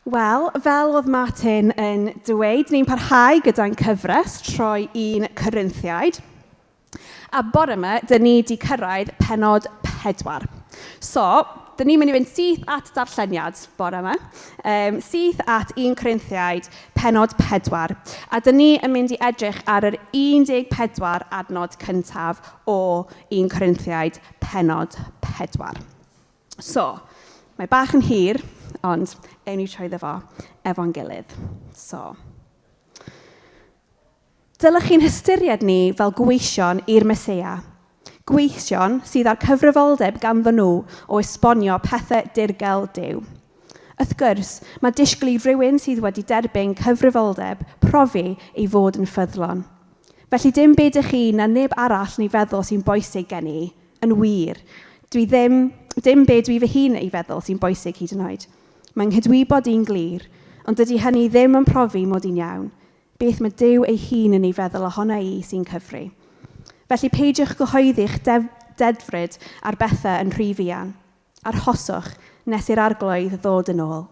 Wel, fel oedd Martin yn dweud, ni'n parhau gyda'n cyfres troi 1 Corinthiaid. A bore yma, dyn ni wedi cyrraedd pennod 4. So, dyn ni'n mynd i fynd syth at darlleniad bore yma. Syth at 1 Corinthiaid, pennod 4. A dyn ni yn mynd i edrych ar yr 14 adnod cyntaf o 1 Corinthiaid, pennod 4. So, mae bach yn hir, ond ewn ni trwyddo fo efo'n gilydd. So, dylech chi'n hystyried ni fel gweision i'r Meseia. Gweision sydd â'r cyfrifoldeb ganddo nhw o esbonio pethau dirgel Duw. Wrth gwrs, mae disgwyl i rywun sydd wedi derbyn cyfrifoldeb profi ei fod yn ffyddlon. Felly dim byd ych chi na neb arall ni feddwl sy'n bwysig gen i, yn wir. Dwi ddim, dim be dwi fy hun ei feddwl sy'n bwysig hyd yn oed. Mae 'nghydwybod i'n glir, ond dydy hynny ddim yn profi mod i'n iawn. Beth mae Duw ei hun yn ei feddwl ohono i sy'n cyfri. Felly peidiwch gyhoeddi'ch dedfryd ar bethau yn rhy fuan. Arhoswch nes i'r Arglwydd ddod yn ôl.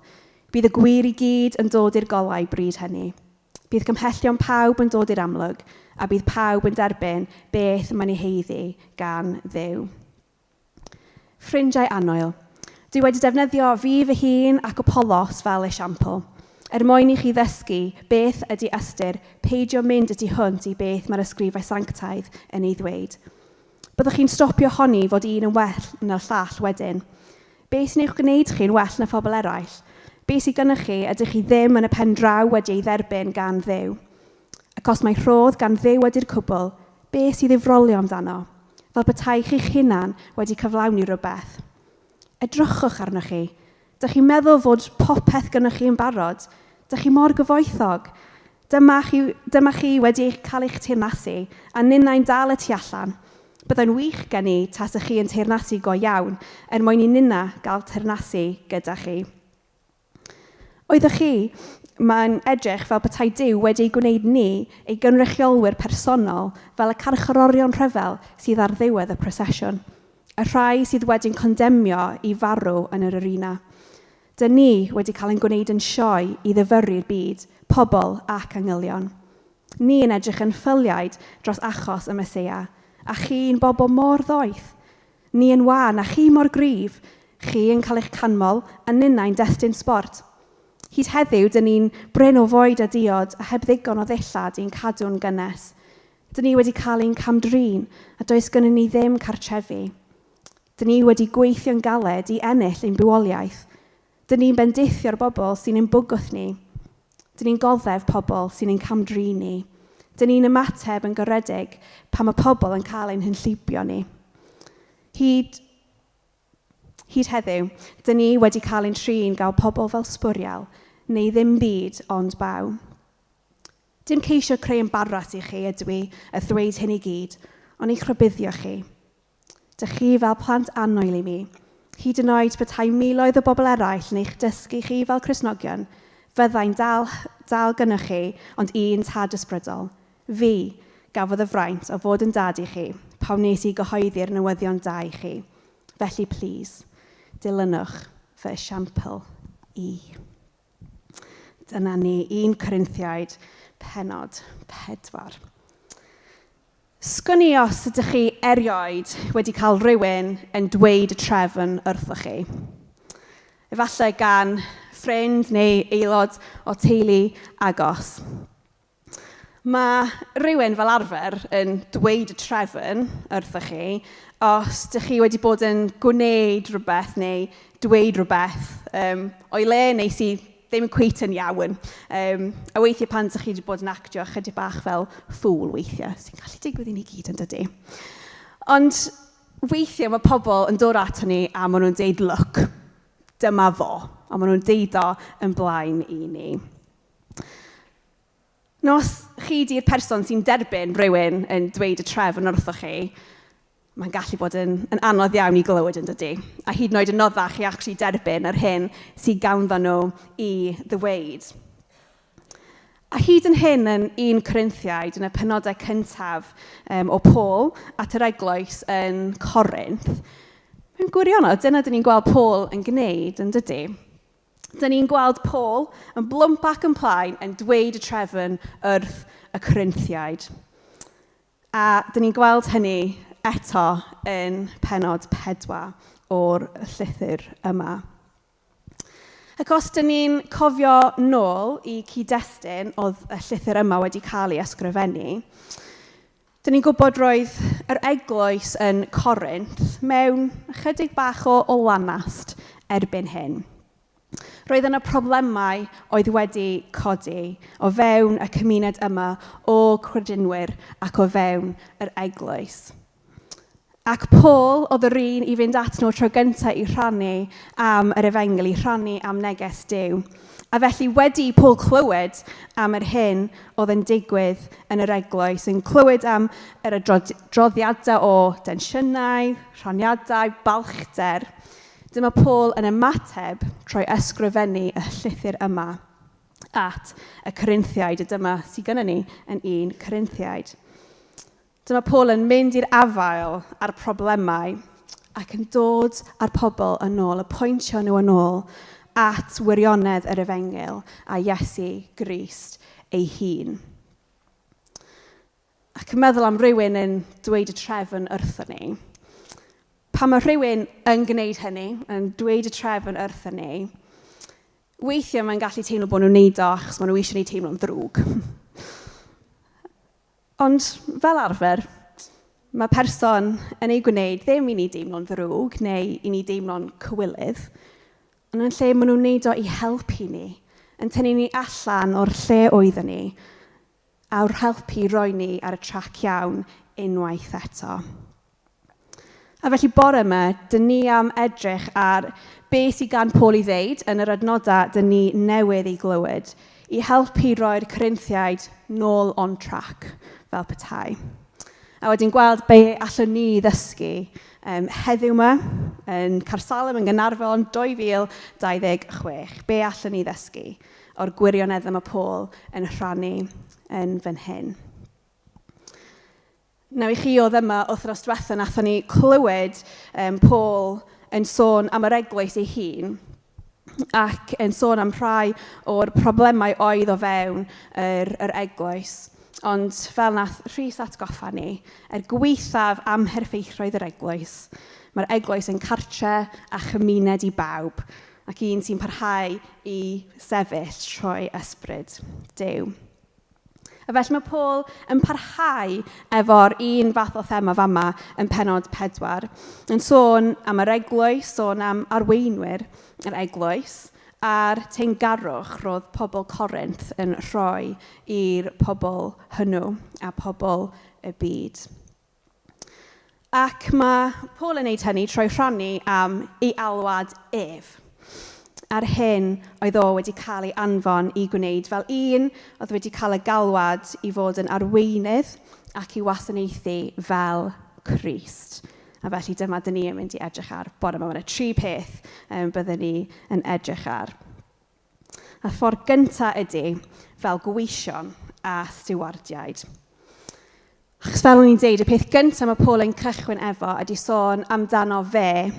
Bydd y gwir i gyd yn dod i'r golau bryd hynny. Bydd cymhellion pawb yn dod i'r amlwg, a bydd pawb yn derbyn beth mae'n ei haeddu gan Dduw. Ffrindiau annwyl, dwi wedi defnyddio fi fy hun ac Apollos fel esiampl, er mwyn i chi ddysgu beth ydy ystyr peidio mynd y tu hwnt i beth mae'r ysgrifau sanctaidd yn ei ddweud. Byddwch chi'n stopio honni fod un yn well na'r llall wedyn. Be sy'n eich gwneud chi'n well na phobl eraill? Be sydd gennych chi ydych chi ddim yn y pen draw wedi ei dderbyn gan Dduw? Ac os mai rhodd gan Dduw ydy'r cwbl, be sydd i'w frolio amdano? Fel petai chi'ch hunan wedi cyflawni rhywbeth. Edrychwch arnoch chi. Dych chi'n meddwl fod popeth gynnoch chi yn barod? Dych chi mor gyfoethog. Dyma chi, dyma chi wedi eich cael eich teyrnasu, a ninnau'n dal y tu allan. Byddai'n wych gen i tasech chi yn teyrnasu go iawn, er mwyn i ninna gael teyrnasu gyda chi. Oeddech chi, mae'n edrych fel petai Duw wedi ei gwneud ni, ei gynrychiolwyr personol, fel y carcharorion rhyfel sydd ar ddiwedd y prosesiwn, y rhai sydd wedi'n condemio i farw yn yr arena. Dyn ni wedi cael ein gwneud yn sioe i ddifyrru'r byd, pobl ac angylion. Ni yn edrych yn ffyliaid dros achos y Meseia, a chi'n bobl mor ddoeth. Ni yn wan, a chi mor gryf. Chi yn cael eich canmol, a ninnau'n destun sbort. Hyd heddiw, dyn ni'n brin o fwyd a diod, a heb ddigon o ddillad i'n cadw'n gynnes. Dyn ni wedi cael ein cam-drin, a does gynnon ni ddim cartrefi. Dyn ni wedi gweithio'n galed i ennill ein bywoliaeth. Dyn ni'n bendithio'r bobl sy'n ein bwgwth ni. Dyn ni'n goddef pobl sy'n ein cam-drin ni. Dyn ni'n ymateb yn garedig pan mae pobl yn cael ein hunllibio ni. Hyd, hyd heddiw, dyn ni wedi cael ein trin gael pobl fel sbwriel, neu ddim byd ond baw. Dim ceisio creu embaras i chi ydw i, a ddweud hyn i gyd, ond i'ch rhybuddio chi. Dych chi fel plant annwyl i mi. Hyd yn oed petai miloedd o bobl eraill yn eich dysgu chi fel Cristnogion, fyddai'n dal, dal gynnoch chi ond un tad ysbrydol. Fi, gafodd y fraint o fod yn dad i chi, pan wnes i gyhoeddi'r newyddion da i chi. Felly, plîs, dilynwch fy esiampl i. Dyna ni, 1 Corinthiaid, pennod 4. Sgwn i os ydych chi erioed wedi cael rhywun yn dweud y trefn wrthoch chi. Efallai gan ffrind neu aelod o teulu agos. Mae rhywun fel arfer yn dweud y trefn wrthoch chi os ydych chi wedi bod yn gwneud rhywbeth neu dweud rhywbeth o'i le neu sydd ddim cweit yn iawn. A weithiau pan ydych chi wedi bod yn actio chydig bach fel ffŵl weithiau, sy'n gallu digwydd i ni gyd yn dydy. Ond weithiau mae pobl yn dod ato ni a maen nhw'n deud, look, dyma fo. A maen nhw'n deud o yn blaen i ni. Nawr, os chi 'di'r person sy'n derbyn rhywun yn dweud y trefn wrthoch chi, mae'n gallu bod yn, yn anodd iawn i glywed yn dydy. A hyd yn oed yn anoddach i actually derbyn yr hyn sydd ganddo nhw i ddweud. A hyd yn hyn yn 1 Corinthiaid, yn y penodau cyntaf o Paul at yr eglwys yn Corinth, mewn gwirionedd, dyna dyn ni'n gweld Paul yn gwneud, yn dydy? Dyn ni'n gweld Paul yn blwmp ac yn plaen yn dweud y trefn wrth y Corinthiaid. A dyn ni'n gweld hynny eto yn pennod 4 o'r llythyr yma. Ac os dyn ni'n cofio nôl i cyd-destun oedd y llythyr yma wedi cael ei ysgrifennu, dyn ni'n gwybod roedd yr eglwys yn Corinth mewn ychydig bach o lanast erbyn hyn. Roedd yna problemau oedd wedi codi o fewn y cymuned yma o credinwyr ac o fewn yr eglwys. Ac Paul oedd yr un i fynd at nhw tro gyntaf i rhannu am yr efengyl, i rhannu am neges Duw. A felly wedi Paul clywed am yr hyn oedd yn digwydd yn yr eglwys, yn clywed am yr adroddiadau o densiynau, rhaniadau, balchder, dyma Paul yn ymateb trwy ysgrifennu y llythyr yma at y Corinthiaid, a dyma sydd gennym ni yn 1 Corinthiaid. Dyma Paul yn mynd i'r afael â'r problemau ac yn dod â'r pobl yn ôl, y pwyntio nhw yn ôl at wirionedd yr efengyl a Iesu Grist ei hun. Ac yn meddwl am rhywun yn dweud y trefn wrthon ni. Pan mae rhywun yn gwneud hynny, yn dweud y trefn wrthon ni, weithiau mae'n gallu teimlo bod nhw'n neud o achos maen nhw eisiau ni teimlo'n ddrwg. Ond fel arfer, mae person yn ei gwneud ddim i ni deimlo'n ddrwg neu i ni deimlo'n cywilydd, ond yn lle maen nhw'n wneud o i helpu ni, yn tynnu ni allan o'r lle oeddwn ni, a'r helpu roi ni ar y trac iawn unwaith eto. A felly bore yma, dyn ni am edrych ar beth sydd gan Paul i ddeud yn yr adnodau dyn ni newydd ei glywed, i helpu roi'r Corinthiaid nôl on track, fel petai. A wedyn gweld be allwn ni ddysgu heddiw yma yn Caersalem yn Gaernarfon 2026. Be allwn ni ddysgu o'r gwirionedd yma Paul yn rhannu yn fan hyn. Nawr i chi oedd yma wythnos diwetha, nathon ni clywed Paul yn sôn am yr eglwys ei hun ac yn sôn am rhai o'r problemau oedd o fewn yr eglwys. Ond fel nath Rhys atgoffa ni, er gwaethaf amherffeithrwydd yr eglwys, mae'r eglwys yn cartre a chymuned i bawb, ac un sy'n parhau i sefyll trwy ysbryd Duw. A felly mae Paul yn parhau efo'r un fath o thema fama yn pennod 4, yn sôn am yr eglwys, sôn am arweinwyr yr eglwys, a'r teyrngarwch roedd pobl Corinth yn rhoi i'r pobl hwnnw a pobl y byd. Ac mae Paul yn wneud hynny trwy rhannu am ei alwad ef. A'r hyn oedd o wedi cael ei anfon i gwneud fel un oedd wedi cael y galwad i fod yn arweinydd ac i wasanaethu fel Crist. A felly dyma dyn ni yn mynd i edrych ar bore yma. Mae yna 3 peth byddwn ni yn edrych ar. A ffordd gyntaf ydy fel gweision a stiwardiaid. Achos fel o'n i'n deud, y peth gyntaf mae Paul yn cychwyn efo ydy sôn amdano fe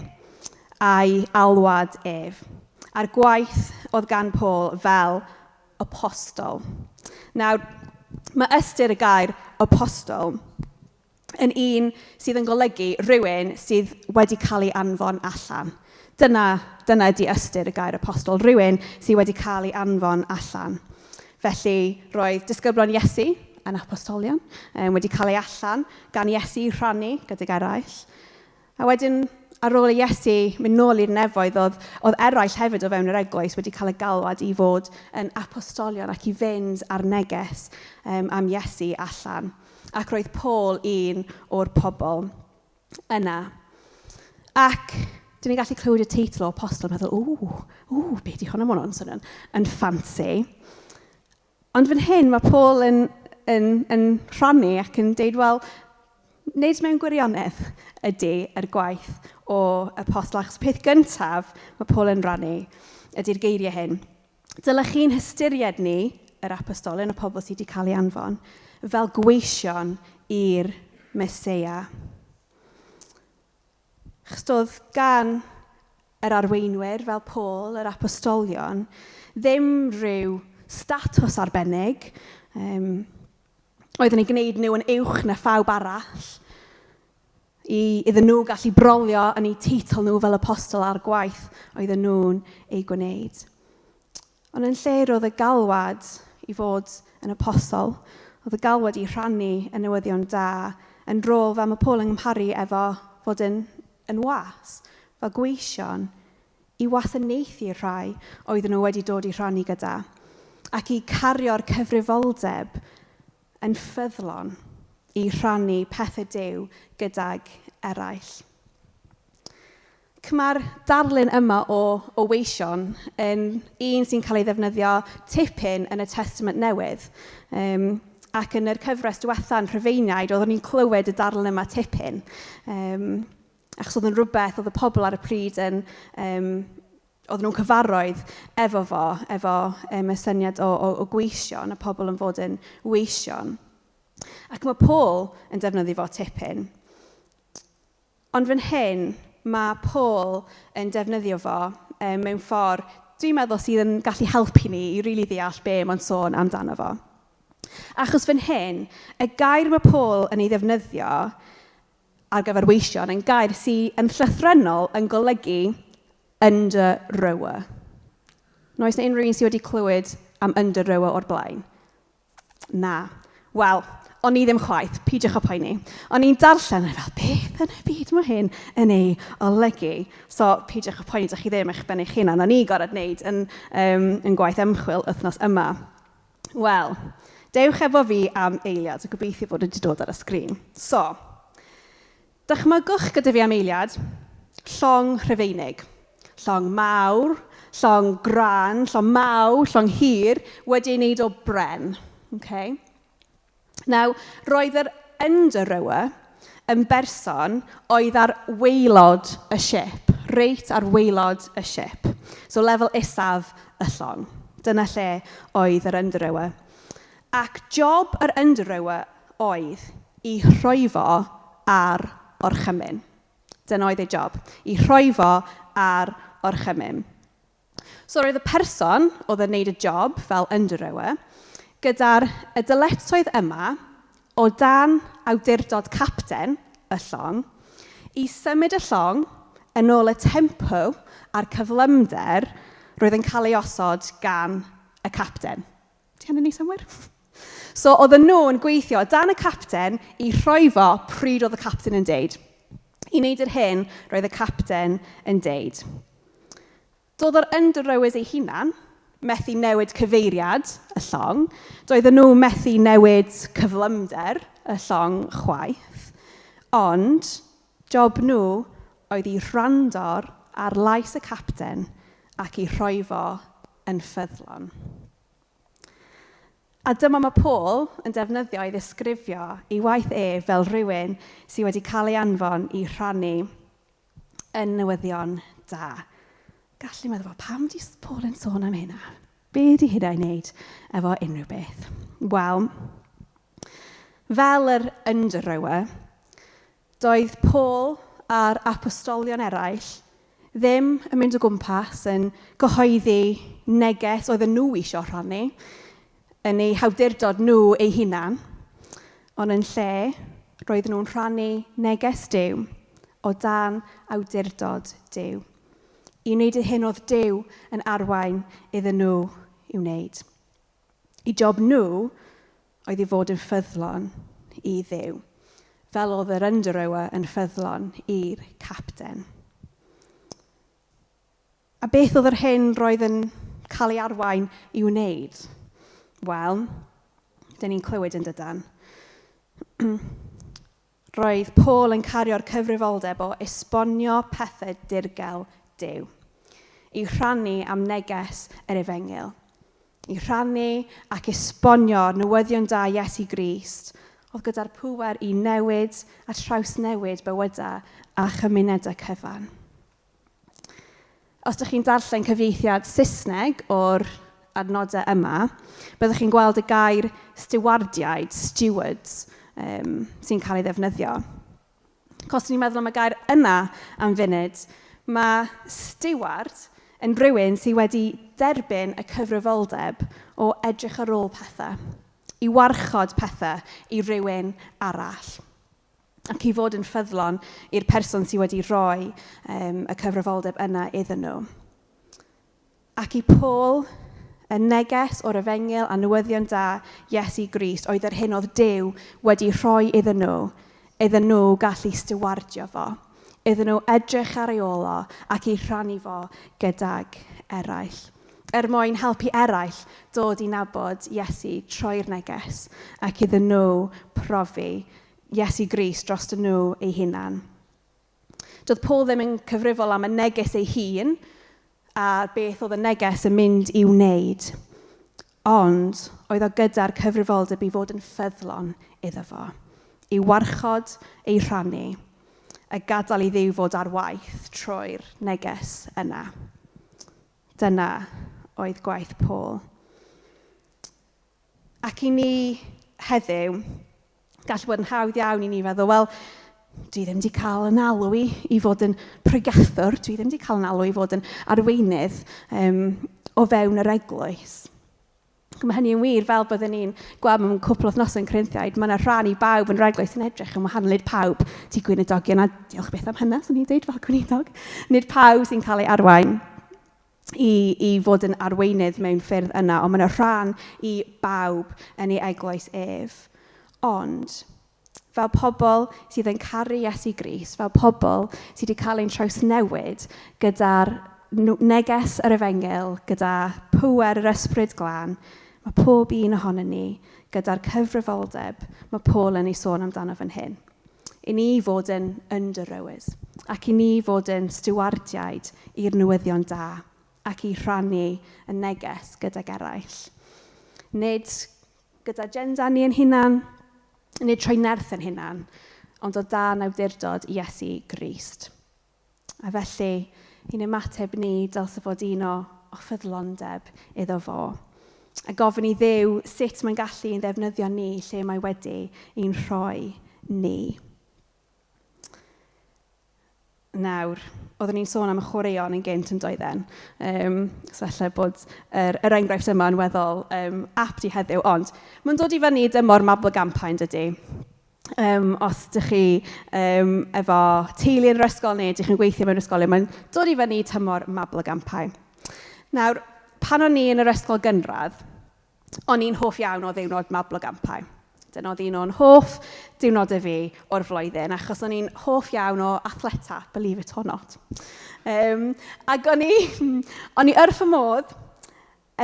a'i alwad ef. A'r gwaith oedd gan Paul fel apostol. Nawr, mae ystyr y gair apostol yn un sydd yn golygu rhywun sydd wedi cael ei anfon allan. Dyna ydy ystyr y gair apostol, rhywun sydd wedi cael ei anfon allan. Felly, roedd disgyblion Iesu yn apostolion, wedi cael ei allan gan Iesu rhannu gydag eraill. A wedyn, ar ôl i Iesu mynd nôl i'r nefoedd, oedd eraill hefyd o fewn yr eglwys wedi cael y galwad i fod yn apostolion ac i fynd ar neges am Iesu allan. Ac roedd Paul un o'r pobl yna. Ac dyn ni'n gallu clywed y teitl o apostol yn meddwl, ww, be di hwnna, ma' hwnna'n swnio'n yn ffansi. Ond fan hyn mae Paul yn rhannu ac yn deud, wel, nid mewn gwirionedd ydy yr gwaith o apostol. Achos peth gyntaf mae Paul yn rhannu ydy'r geiriau hyn. Dylech chi'n hystyried ni, yr apostolion, y pobl sydd wedi cael ei anfon, fel gweision i'r Meseia. Achos doedd gan yr arweinwyr fel Paul, yr apostolion, ddim rhyw statws arbennig, oedd yn ei gwneud nhw yn uwch na phawb arall, iddyn nhw gallu brolio yn eu teitl nhw fel apostol a'r gwaith oedden nhw'n ei gwneud. Ond yn lle roedd y galwad i fod yn apostol, oedd y galwad i rhannu y newyddion da yn rôl fel mae Paul yn gymharu efo fod yn was, fel gweision, i wasanaethu rhai oedden nhw wedi dod i rhannu gyda, ac i cario'r cyfrifoldeb yn ffyddlon i rhannu pethau Duw gydag eraill. Mae'r darlun yma o weision yn un sy'n cael ei ddefnyddio tipyn yn y Testament Newydd. Ac yn yr cyfres diwetha yn Rhufeiniaid, oeddwn ni'n clywed y darlun yma tipyn. Achos oedd yn rhywbeth oedd y pobl ar y pryd oedden nhw'n cyfarwydd efo fo, efo y syniad o gweision, y pobl yn fod yn weision. Ac mae Paul yn defnyddio fo tipyn. Ond fan hyn, mae Paul yn defnyddio fo mewn ffordd, dwi'n meddwl sydd yn gallu helpu ni i rili ddeall be mae'n sôn amdano fo. Achos fan hyn, y gair mae Paul yn ei ddefnyddio ar gyfer weision yn gair sydd yn llythrennol yn golygu under-rower. Oes 'na unrhyw un sydd wedi clywed am under-rower o'r blaen? Na. Wel, o'n i ddim chwaith, peidiwch â poeni. O'n i'n darllen a fel, beth yn y byd mae hyn yn ei olygu? So, peidiwch â poeni, dych chi ddim eich ben eich hunan. O'n i gorfod wneud yn gwaith ymchwil wythnos yma. Wel, dewch efo fi am eiliad, a gobeithio bod wedi dod ar y sgrin. So, dychmygwch gyda fi am eiliad, llong Rhufeinig. Llong mawr, llong gran, llong mawr, llong hir, wedi ei wneud o bren. Okay? Now, roedd yr under-rower yn berson oedd ar waelod y ship, reit ar waelod y ship. So lefel isaf y llong. Dyna lle oedd yr under-rower. Ac job yr under-rower oedd i rhwyfo ar orchymyn. Dyna oedd ei job, i rhwyfo ar orchymyn. So roedd y person oedd yn wneud y job fel under-rower gyda'r y dyletswydd yma o dan awdurdod capten y llong i symud y llong yn ôl y tempo a'r cyflymder roedd yn cael ei osod gan y capten. Di hynny'n neud synnwyr? So oedden nhw'n gweithio dan y capten i rhwyfo pryd oedd y capten yn deud. I wneud yr hyn roedd y capten yn deud. Doedd yr under-rowers eu hunan methu newid cyfeiriad y llong. Doedden nhw methu newid cyflymder y llong chwaith. Ond job nhw oedd i wrando ar lais y capten ac i rhwyfo yn ffyddlon. A dyma mae Paul yn defnyddio i ddisgrifio ei waith e fel rhywun sydd wedi cael ei anfon i rhannu yn newyddion da. Gallu meddwl, pam di Paul yn sôn am hynna? Be di hynna i wneud efo unrhyw beth? Wel, fel yr under-rower, doedd Paul a'r apostolion eraill ddim yn mynd o gwmpas yn gyhoeddi neges oedden nhw eisiau rhannu yn eu hawdurdod nhw eu hunan, ond yn lle roedden nhw'n rhannu neges Duw o dan awdurdod Duw. I wneud y hyn oedd Duw yn arwain iddyn nhw i wneud. I job nhw oedd i fod yn ffyddlon i Dduw, fel oedd yr under-rower yn ffyddlon i'r capten. A beth oedd yr hyn roedd yn cael ei arwain i wneud? Wel, dyn ni'n clywed yn dydan. Roedd Paul yn cario'r cyfrifoldeb o esbonio pethau dirgel Duw, i rhannu am neges yr efengyl, i rhannu ac esbonio newyddion da Iesu Grist, oedd gyda'r pŵer i newid a trawsnewid bywydau a chymunedau cyfan. Os ydych chi'n darllen cyfieithiad Saesneg o'r adnodau yma, byddwch chi'n gweld y gair stiwardiaid, stewards, sy'n cael ei ddefnyddio. Os ni'n meddwl am y gair yna am funud, Mae steward yn rhywun sydd wedi derbyn y cyfrifoldeb o edrych ar ôl pethau, i warchod pethau i rywun arall ac i fod yn ffyddlon i'r person sydd wedi rhoi y cyfrifoldeb yna iddyn nhw. Ac i Paul, y neges o'r efengyl a newyddion da Iesu Grist oedd yr hyn oedd Duw wedi rhoi iddyn nhw gallu stiwardio fo, iddyn nhw edrych ar ei ôl o ac i rhannu fo gydag eraill. Er mwyn helpu eraill dod i nabod Iesu trwy'r neges ac iddyn nhw profi Iesu Grist dros nhw eu hunan. Doedd Paul ddim yn cyfrifol am y neges ei hun a beth oedd y neges yn mynd i'w wneud. Ond oedd o gyda'r cyfrifoldeb i fod yn ffyddlon iddo fo, i warchod ei rhannu, a gadael i Dduw fod ar waith trwy'r neges yna. Dyna oedd gwaith Paul. Ac i ni heddiw, gall bod yn hawdd iawn i ni feddwl, wel, dwi ddim wedi cael yn alw i fod yn pregethwr, dwi ddim wedi cael yn alw i fod yn arweinydd o fewn yr eglwys. Mae hynny yn wir, fel byddwn ni'n gweld mewn cwpl o wythnosau yn Corinthiaid, mae yna rhan i bawb yn yr eglwys yn edrych yn wahanol. Nid pawb ti gweinidogion, a diolch byth am hynna, swn i'n dweud fel gweinidog. Nid pawb sy'n cael ei arwain i fod yn arweinydd mewn ffyrdd yna, ond mae yna rhan i bawb yn ei eglwys ef. Ond, fel pobl sydd yn caru Iesu Grist, fel pobl sydd wedi cael ein trawsnewid gyda'r neges yr efengyl, gyda pŵer yr ysbryd glân, mae pob un ohonon ni gyda'r cyfrifoldeb mae Paul yn ei sôn amdano fan hyn. I ni fod yn under-rowers ac i ni fod yn stiwardiaid i'r newyddion da ac i rhannu y neges gydag eraill. Nid gyda agenda ni yn hunan, nid trwy nerth yn hunan, ond o dan awdurdod Iesu Grist. A felly, i'n ymateb ni dylse fod un o ffyddlondeb iddo fo. A gofyn i Dduw sut mae'n gallu ein ddefnyddio ni lle mae wedi i'n rhoi ni. Nawr, oeddwn ni'n sôn am y chwaraeon yn gynt yn doedden. So falle bod yr enghraifft yma yn weddol apt i heddiw, ond mae'n dod i fyny dymor mabolgampau yn dydy. Os ydych chi efo teulu yn yr ysgol neu ydych chi'n gweithio mewn ysgolion, mae'n dod i fyny tymor mabolgampau. Nawr, pan o'n i yn yr ysgol gynradd, o'n i'n hoff iawn o ddiwrnod mabolgampau. Dyna oedd un o'n hoff diwrnodau fi o'r flwyddyn, achos o'n i'n hoff iawn o athleta, believe it or not. Ac o'n i wrth fy modd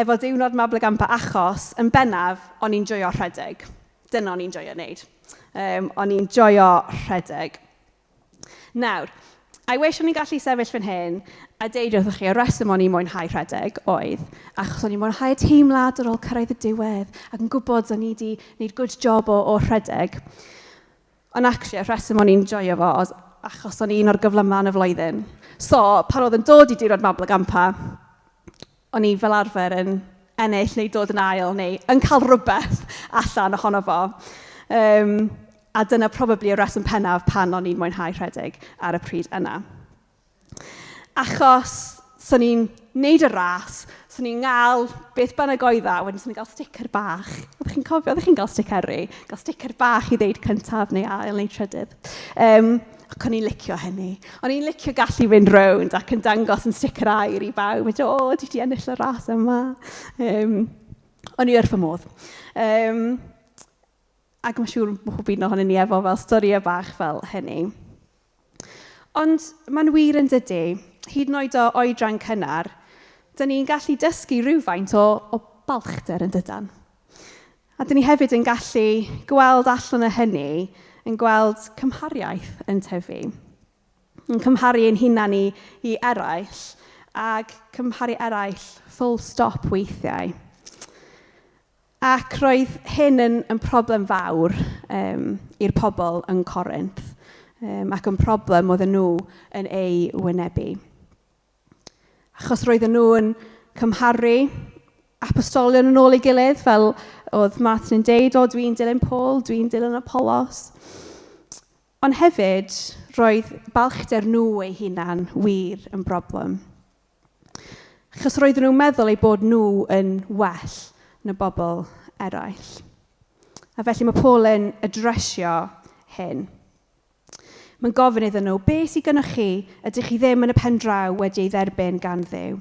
efo diwrnod mabolgampau achos, yn bennaf, o'n i'n joio rhedeg. Dyna o'n i'n joio wneud. O'n i'n joio rhedeg. Nawr, I wish o'n i'n gallu sefyll fan hyn a deud wrthych chi y reswm o'n i'n mwynhau rhedeg oedd achos o'n i'n mwynhau teimlad ar ôl cyrraedd y diwedd ac yn gwybod o'n i wedi gwneud good job o rhedeg. Ond actually, y rheswm o'n i'n joio fo oedd achos o'n i'n un o'r gyflymau yn y flwyddyn. So, pan oedd yn dod i diwrnod mabolgampau, o'n i fel arfer yn ennill neu dod yn ail neu yn cael rhywbeth allan ohono fo. A dyna probably y reswm pennaf pan o'n i'n mwynhau rhedeg ar y pryd yna. Achos so ni'n neud y ras, so ni'n gael beth bynnag oedd e, wedyn so ni'n gael sticker bach. Oeddech chi'n cofio, oeddech chi'n gael sticeri? Gael sticker bach i ddeud cyntaf neu ail neu trydydd. Ac o'n i'n licio hynny. O'n i'n licio gallu fynd rownd ac yn dangos yn sticker aur i bawb. Wedi, o, dwi wedi ennill y ras yma. O'n i wrth fy modd. Ac mae'n siŵr bod pob un ohonyn ni efo fel storïau bach fel hynny. Ond mae'n wir yn dydy, hyd yn oed o oedran cynnar, dyn ni'n gallu dysgu rhywfaint o balchder yn dydan. A dyn ni hefyd yn gallu gweld allan o hynny, yn gweld cymhariaeth yn tyfu. Yn cymharu ein hunan i eraill, ac cymharu eraill full stop weithiau. Ac roedd hyn yn problem fawr i'r pobl yn Corinth, ac yn problem oedden nhw yn ei wynebu. Achos roedden nhw yn cymharu apostolion yn ôl ei gilydd, fel oedd Martin yn deud, o, dwi'n dilyn Paul, dwi'n dilyn Apollos. Ond hefyd, roedd balchder nhw eu hunan wir yn broblem. Achos roedden nhw'n meddwl eu bod nhw yn well na bobl eraill. A felly mae Paul yn adresio hyn. Mae'n gofyn iddyn nhw, beth sydd gennych chi ydych chi ddim yn y pen draw wedi ei dderbyn gan Dduw?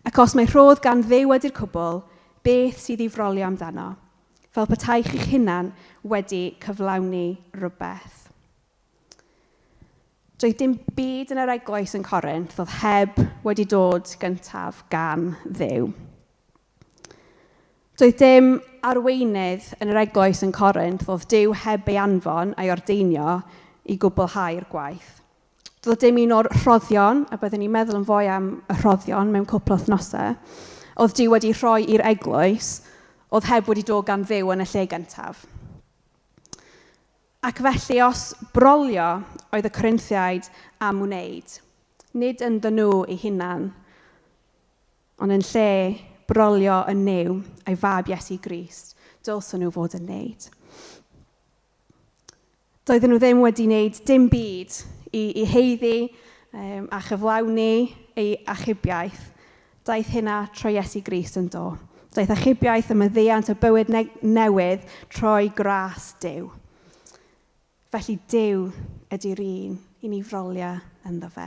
Ac os mae rhodd gan Dduw wedi'r cwbl, beth sydd i frolio amdano? Fel petai chi'ch hunan wedi cyflawni rhywbeth. Doedd dim byd yn yr eglwys yn Corinth oedd heb wedi dod gyntaf gan Dduw. Doedd dim arweinydd yn yr eglwys yn Corinth oedd Duw heb ei anfon a'i ordeinio i gwblhau'r gwaith. Doedd dim un o'r rhoddion, a byddwn ni'n meddwl yn fwy am y rhoddion mewn cwpl o wythnosau, oedd Duw wedi rhoi i'r eglwys, oedd heb wedi dod gan Dduw yn y lle gyntaf. Ac felly os brolio oedd y Corinthiaid am wneud, nid ynddyn nhw eu hunan, ond yn lle brolio yn Nuw a'i fab Iesu Grist, dylswn nhw fod yn wneud. Doedden nhw ddim wedi wneud dim byd i haeddu a chyflawni ei achubiaeth. Daeth hynna trwy Iesu Grist yn do. Daeth achubiaeth y maddeuant y bywyd newydd trwy gras Duw. Felly Duw ydy'r un i ni frolio ynddo fe,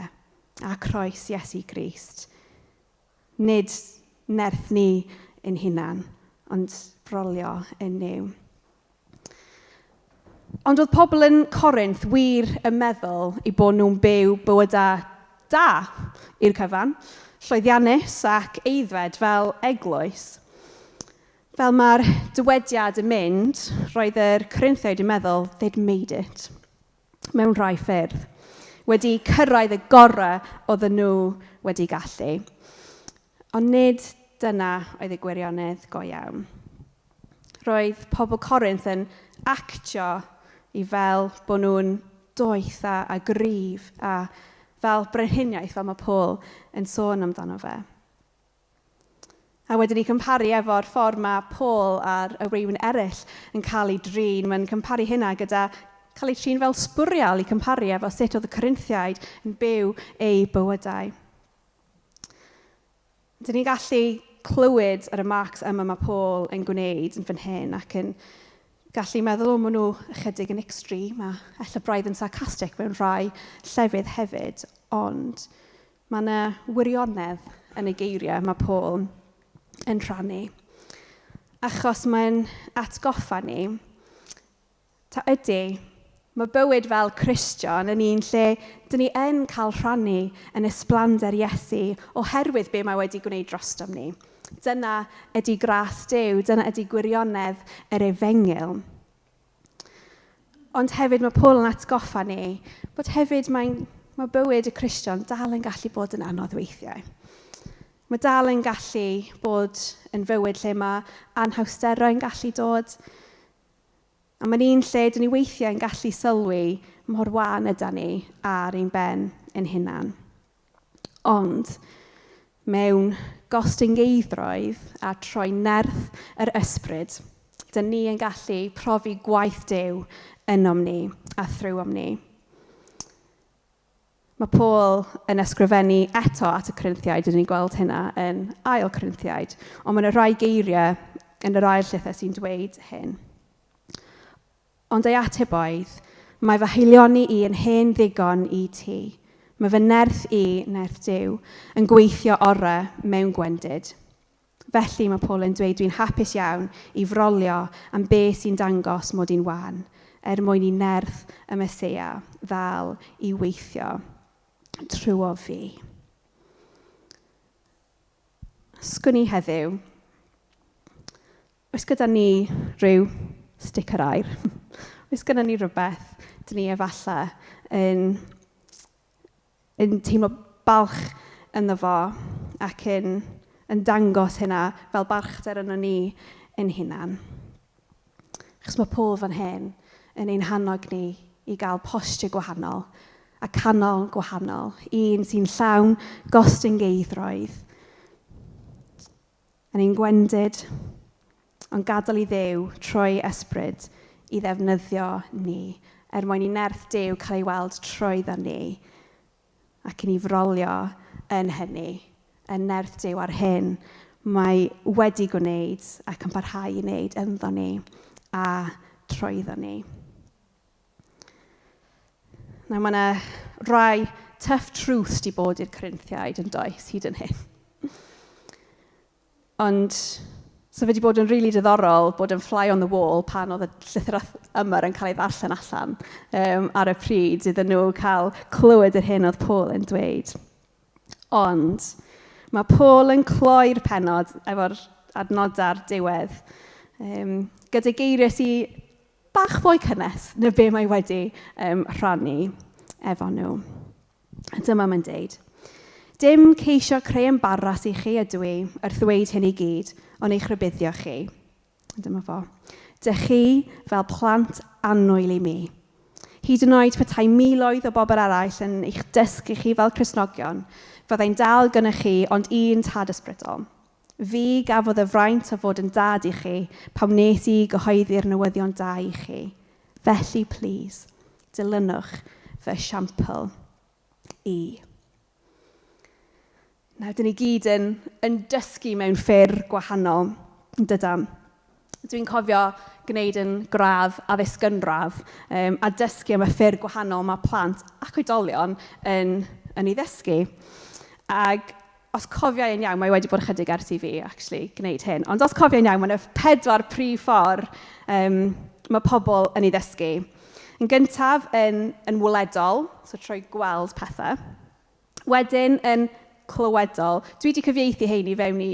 a croes Iesu Grist. Nid nerth ni ein hunan, ond brolio yn Nuw. Ond oedd pobl yn Corinth wir yn meddwl eu bod nhw'n byw bywydau da i'r cyfan, llwyddiannus ac aeddfed fel eglwys. Fel mae'r dywediad yn mynd, roedd yr Corinthiaid yn meddwl they'd made it mewn rhai ffyrdd, wedi cyrraedd y gorau oedden nhw wedi gallu. Ond nid dyna oedd y gwirionedd go iawn. Roedd pobl Corinth yn actio i fel bod nhw'n doeth a gryf a fel brenhiniaeth, fel mae Paul yn sôn amdano fe. A wedyn ni cymharu efo'r ffordd mae Paul a'r rywun eraill yn cael ei drin. Mae'n cymharu hynna gyda cael ei trin fel sbwriel i cymharu efo sut oedd y Corinthiaid yn byw eu bywydau. Dyn ni'n gallu clywed yr remarks yma mae Paul yn gwneud yn fan hyn ac yn gallu meddwl, o, maen nhw ychydig yn extreme a ella braidd yn sarcastic mewn rhai llefydd hefyd, ond mae yna wirionedd yn y geiriau mae Paul yn rhannu. Achos mae'n atgoffa ni, ta ydy, mae bywyd fel Cristion yn un lle dyn ni yn cael rhannu yn ysblander Iesu oherwydd be mae wedi gwneud drostom ni. Dyna ydy gras Duw, dyna ydy gwirionedd yr efengyl. Ond hefyd mae Paul yn atgoffa ni bod hefyd mae bywyd y Cristion dal yn gallu bod yn anodd weithiau. Mae dal yn gallu bod yn fywyd lle mae anhawsterau yn gallu dod. A mae'n un lle dyn ni weithiau yn gallu sylwi mor wan ydan ni ar ein ben ein hunan. Ond mewn gostyngeiddrwydd a troi nerth yr ysbryd, dyn ni yn gallu profi gwaith Duw ynom ni a thrwom ni. Mae Paul yn ysgrifennu eto at y Corinthiaid, dyn ni'n gweld hynna yn ail Corinthiaid, ond mae yna rhai geiriau yn yr ail llythyr sy'n dweud hyn. Ond ei ateb oedd, mae fy haelioni i yn hen ddigon i ti. Mae fy nerth i, nerth Duw, yn gweithio orau mewn gwendid. Felly mae Paul yn dweud dwi'n hapus iawn i frolio am beth sy'n dangos mod i'n wan, er mwyn i nerth y Meseia ddal i weithio trwyo fi. Sgwn i heddiw, oes gyda ni rhyw sticker aur? Oes gyda ni rhywbeth dyn ni efallai yn teimlo balch ynddo fo ac yn dangos hynna fel balchder yno ni ein hunan? Achos mae Paul fan hyn yn ein hannog ni i gael posture gwahanol a canol gwahanol, un sy'n llawn gostyngeiddrwydd. Yn ein gwendid, ond gadael i Dduw trwy ysbryd i ddefnyddio ni er mwyn i nerth Duw cael ei weld trwyddo ni ac i ni frolio yn hynny, yn nerth Duw ar hyn mae wedi gwneud ac yn parhau i wneud ynddo ni a trwyddo ni. Nawr mae yna rai tough truths 'di bod i'r Corinthiaid yn does, hyd yn hyn. Ond so fe wedi bod yn rili diddorol bod yn fly on the wall pan oedd y llythyr yma yn cael ei ddarllen allan ar y pryd iddyn nhw cael clywed yr hyn oedd Paul yn dweud. Ond mae Paul yn cloi'r pennod efo'r adnodau'r diwedd gyda geiriau sydd bach fwy cynnes na be mae wedi rhannu efo nhw. A dyma mae'n deud: "Dim ceisio creu embaras i chi ydw i wrth ddweud hyn i gyd, ond eich rhybuddio chi." Dyma fo. "Dych chi fel plant annwyl i mi. Hyd yn oed petai miloedd o bobl eraill yn eich dysgu chi fel Cristnogion, fyddai'n dal gyda chi ond un tad ysbrydol. Fi gafodd y fraint o fod yn dad i chi pan wnes i gyhoeddi'r newyddion da i chi. Felly, please, dilynwch fy esiampl i." Nawr, dyn ni gyd yn dysgu mewn ffyrdd gwahanol, yn dydan? Dwi'n cofio gwneud yn gradd addysg gynradd a dysgu am y ffyrdd gwahanol mae plant ac oedolion yn ei ddysgu. Ac os cofio i'n iawn, mae wedi bod chydig ers i fi actually gwneud hyn, ond os cofio i'n iawn, mae yna 4 prif ffordd mae pobl yn ei ddysgu. Yn gyntaf, yn weledol, so trwy gweld pethau. Wedyn, yn clywedol. Dwi wedi cyfieithu hein i fewn i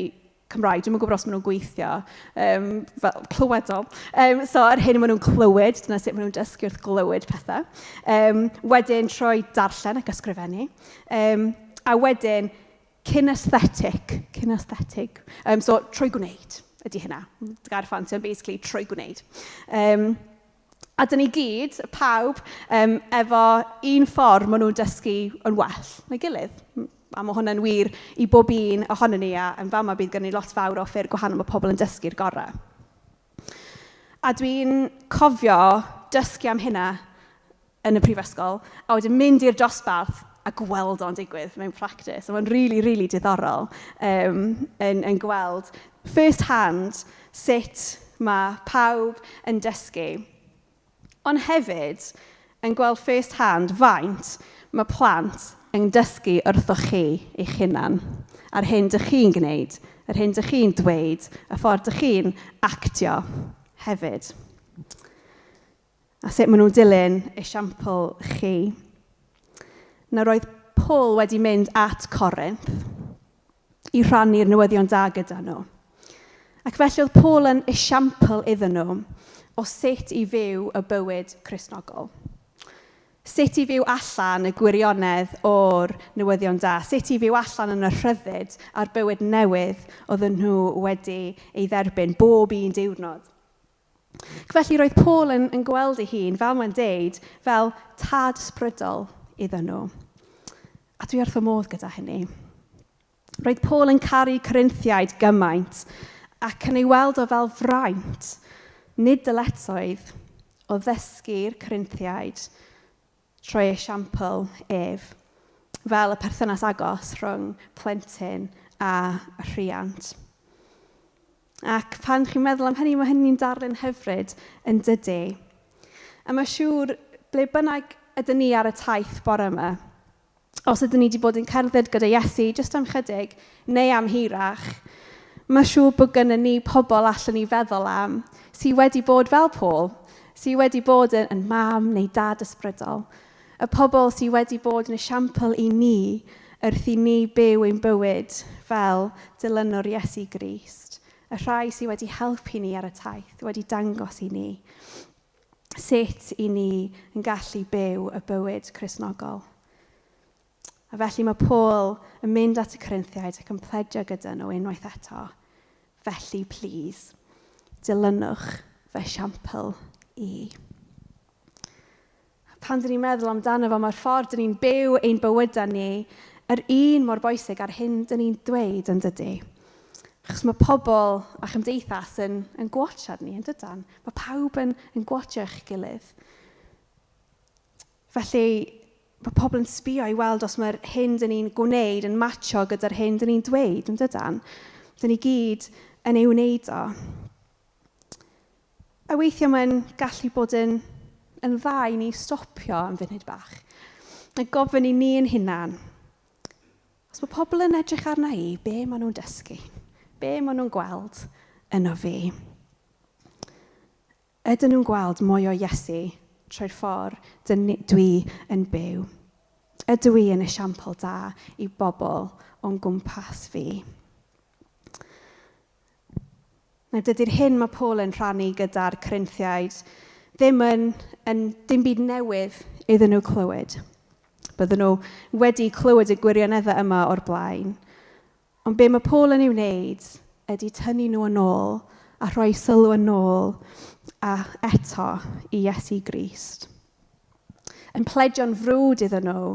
Cymraeg. Dwi'm yn gwybod os maen nhw'n gweithio fel clywedol. So yr hyn maen nhw'n clywed, dyna sut maen nhw'n dysgu wrth glywed pethau. Wedyn trwy darllen ac ysgrifennu. A wedyn kinesthetic. Kinesthetic. So trwy gwneud ydy hynna. Gair ffansi, ond basically trwy gwneud. A dyn ni gyd, pawb, efo un ffordd maen nhw'n dysgu yn well na'i gilydd. A mae hwnna'n wir i bob un ohonon ni, a yn fama bydd gen ni lot fawr o ffyrdd gwahanol mae pobl yn dysgu'r gorau. A dwi'n cofio dysgu am hynna yn y prifysgol, a wedyn mynd i'r dosbarth a gweld o'n digwydd mewn practis. A mae'n really, really diddorol yn gweld first hand sut mae pawb yn dysgu. Ond hefyd, yn gweld first hand faint mae plant yn dysgu wrthoch chi eich hunan. A'r hyn dych chi'n gwneud, yr hyn dych chi'n dweud, y ffordd dych chi'n actio hefyd. A sut maen nhw'n dilyn esiampl chi. Nawr roedd Paul wedi mynd at Corinth i rhannu'r newyddion da gyda nhw. Ac felly oedd Paul yn esiampl iddyn nhw o sut i fyw y bywyd Cristnogol. Sut i fyw allan y gwirionedd o'r newyddion da. Sut i fyw allan yn y rhyddid a'r bywyd newydd oedden nhw wedi ei dderbyn bob un diwrnod. Ac felly roedd Paul yn gweld ei hun, fel mae'n deud, fel tad ysbrydol iddyn nhw. A dwi wrth fy modd gyda hynny. Roedd Paul yn caru Corinthiaid gymaint ac yn ei weld o fel fraint, nid dyletswydd, o ddysgu'r Corinthiaid trwy esiampl ef, fel y perthynas agos rhwng plentyn a rhiant. Ac pan chi'n meddwl am hynny, mae hynny'n darlun hyfryd yn dydi. A mae siŵr ble bynnag ydyn ni ar y taith bore yma, os ydyn ni wedi bod yn cerdded gyda Iesu jyst am chydig neu am hirach, mae siŵr bod gynnon ni pobl allan ni feddwl am sydd wedi bod fel Paul, sydd wedi bod yn mam neu dad ysbrydol, y pobl sydd wedi bod yn esiampl i ni wrth i ni byw ein bywyd fel dilynwr Iesu Grist, y rhai sydd wedi helpu ni ar y taith, wedi dangos i ni sut i ni yn gallu byw y bywyd Cristnogol. A felly mae Paul yn mynd at y Corinthiaid ac yn pledio gyda nhw unwaith eto. Felly, please, dilynwch fy esiampl i. Pan dyn ni'n meddwl amdano fo, mae'r ffordd dyn ni'n byw ein bywydau ni yr un mor bwysig ar hyn dyn ni'n dweud yn dydy. Achos mae pobl a chymdeithas yn gwatchad ni, yn dydan? Mae pawb yn gwatcho eich gilydd. Felly, mae pobl yn sbio i weld os mae'r hyn dyn ni'n gwneud yn matcho gyda'r hyn dyn ni'n dweud, yn dydan? Dyn ni gyd yn ei wneud o. A weithiau mae'n gallu bod yn dda i ni stopio am funud bach. A gofyn i ni yn hunan, os mae pobl yn edrych arna i, be maen nhw'n dysgu? Be maen nhw'n gweld yno fi? Ydyn nhw'n gweld mwy o Iesu trwy'r ffordd dwi yn byw? Ydw i yn esiampl da i bobl o'n gwmpas fi? Nawr, dydy'r hyn mae Paul yn rhannu gyda'r Corinthiaid ddim yn dim byd newydd iddyn nhw clywed. Bydden nhw wedi clywed y gwirioneddau yma o'r blaen. Ond be mae Paul yn ei wneud ydy tynnu nhw yn ôl a rhoi sylw yn ôl a eto i Iesu Grist. Yn pledio'n frwd iddyn nhw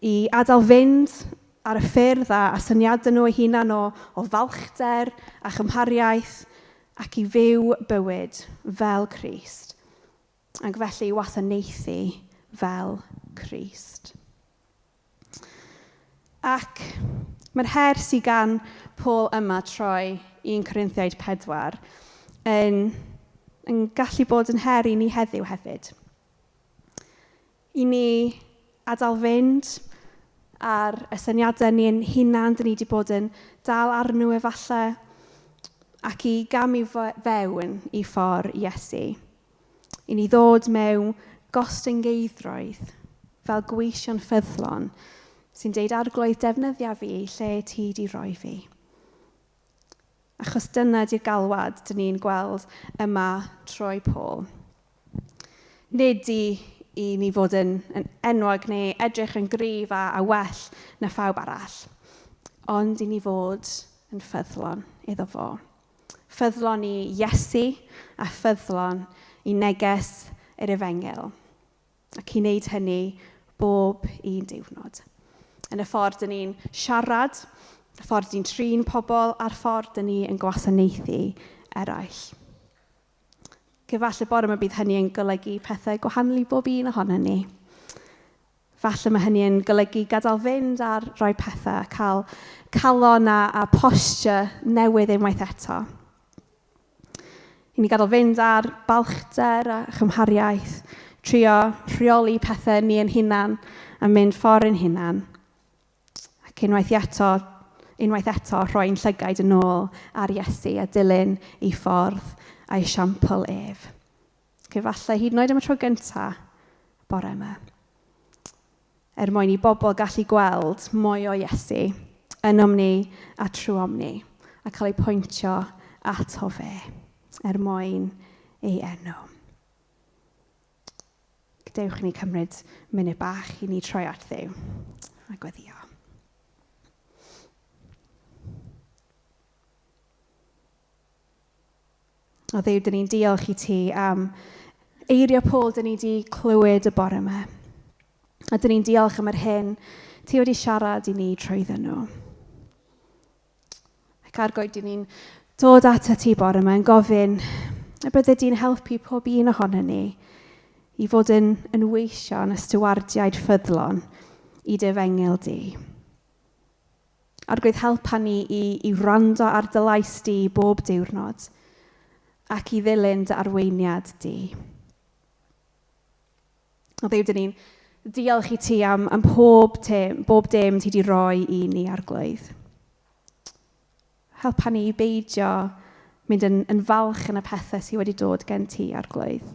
i adael fynd ar y ffyrdd a syniadau nhw eu hunan o falchder a chymhariaeth ac i fyw bywyd fel Crist. Ac felly i wasanaethu fel Crist. Ac mae'r her sydd gan Paul yma troi 1 Corinthiaid 4 yn gallu bod yn her i ni heddiw hefyd. I ni adael fynd ar y syniadau ni'n hunan, dyn ni wedi bod yn dal arnyn nhw efallai, ac i gamu fewn i ffordd Iesu. I ni ddod mewn gostyngeiddrwydd fel gweision ffyddlon sy'n deud Arglwydd defnyddia fi lle ti di roi fi. Achos dyna di'r galwad dyn ni'n gweld yma trwy Paul. Nid i ni fod yn enwog neu edrych yn gryf a well na phawb arall, ond i ni fod yn ffyddlon iddo fo. Ffyddlon i Iesu a ffyddlon i neges yr efengyl. Ac i wneud hynny bob un diwrnod. Yn y ffordd dyn ni'n siarad, y ffordd dyn ni'n trin pobl, a'r ffordd dyn ni yn gwasanaethu eraill. Falle bore yma bydd hynny yn golygu pethau gwahanol i bob un ohonon ni. Falle mae hynny yn golygu gadael fynd ar rai pethau, cael calon a posture newydd unwaith eto. I ni gadael fynd ar balchder a chymhariaeth, trio rheoli pethau ni yn hunan a mynd ffordd yn hunan. Ac unwaith eto rhoi'n llygaid yn ôl ar Iesu a dilyn ei ffordd a'i esiampl ef. Ac efallai hyd yn oed am y tro gyntaf bore yma. Er mwyn i bobl gallu gweld mwy o Iesu ynom ni a trwom ni a cael eu pwyntio ato fe er mwyn ei enw. Gadewch i ni cymryd munud bach i ni troi at Dduw a gweddïo. O Dduw, dyn ni'n diolch i ti am eiriau Paul dyn ni wedi clywed y bore yma. A dyn ni'n diolch am yr hyn ti wedi siarad i ni trwydden nhw. Ac Arglwydd, dyn ni'n dod atat ti bore yma yn gofyn y bydde di'n helpu pob un ohonon ni i fod yn weision y stiwardiaid ffyddlon i dy efengyl di. Arglwydd, helpa ni i wrando ar dy lais di bob diwrnod ac i ddilyn dy arweiniad di. O Dduw, dyn ni'n diolch i ti am bob dim ti di roi i ni, Arglwydd. Helpa ni i beidio mynd yn falch yn y pethau sydd wedi dod gen ti, Arglwydd.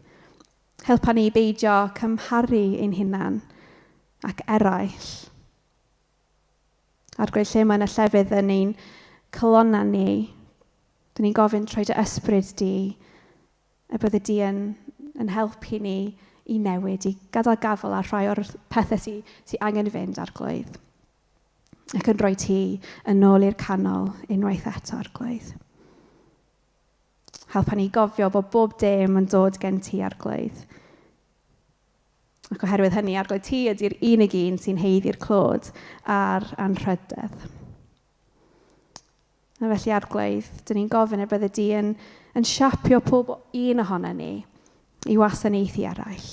Helpa ni i beidio cymharu ein hunan ac eraill. Arglwydd, lle mae yna llefydd yn ein calonnau ni, dyn ni'n gofyn trwy dy ysbryd di, y bydde di yn helpu ni i newid, i gadael gafael ar rhai o'r pethau sy angen fynd, Arglwydd. Ac yn rhoi ti yn ôl i'r canol unwaith eto, Arglwydd. Helpa ni gofio bod bob dim yn dod gen ti, Arglwydd. Ac oherwydd hynny, Arglwydd, ti ydy'r unig un sy'n haeddu'r clod a'r anrhydedd. A felly, Arglwydd, dyn ni'n gofyn y bydde di yn siapio pob un ohonon ni i wasanaethu eraill.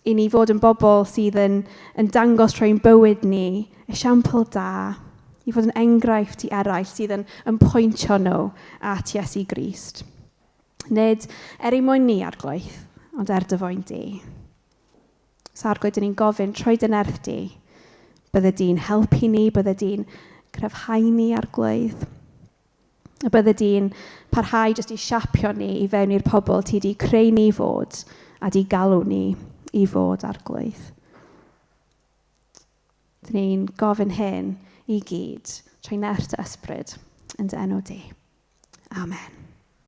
I ni fod yn bobl sydd yn, yn dangos trwy'n bywyd ni esiampl da, i fod yn enghraifft i eraill sydd yn, yn pwyntio nhw at Iesu Grist. Nid er ei mwyn ni arglwydd, ond er dy fwyn di. So arglwydd, dyn ni'n gofyn trwy dy nerth di, bydde di'n helpu ni, bydde di'n cryfhau ni arglwydd. A bydde di'n parhau jyst i siapio ni i fewn i'r pobl ti di creu ni fod a di galw ni i fod arglwydd. Dyn ni'n gofyn hyn i gyd trwy nerth dy ysbryd yn dy enw di. Amen.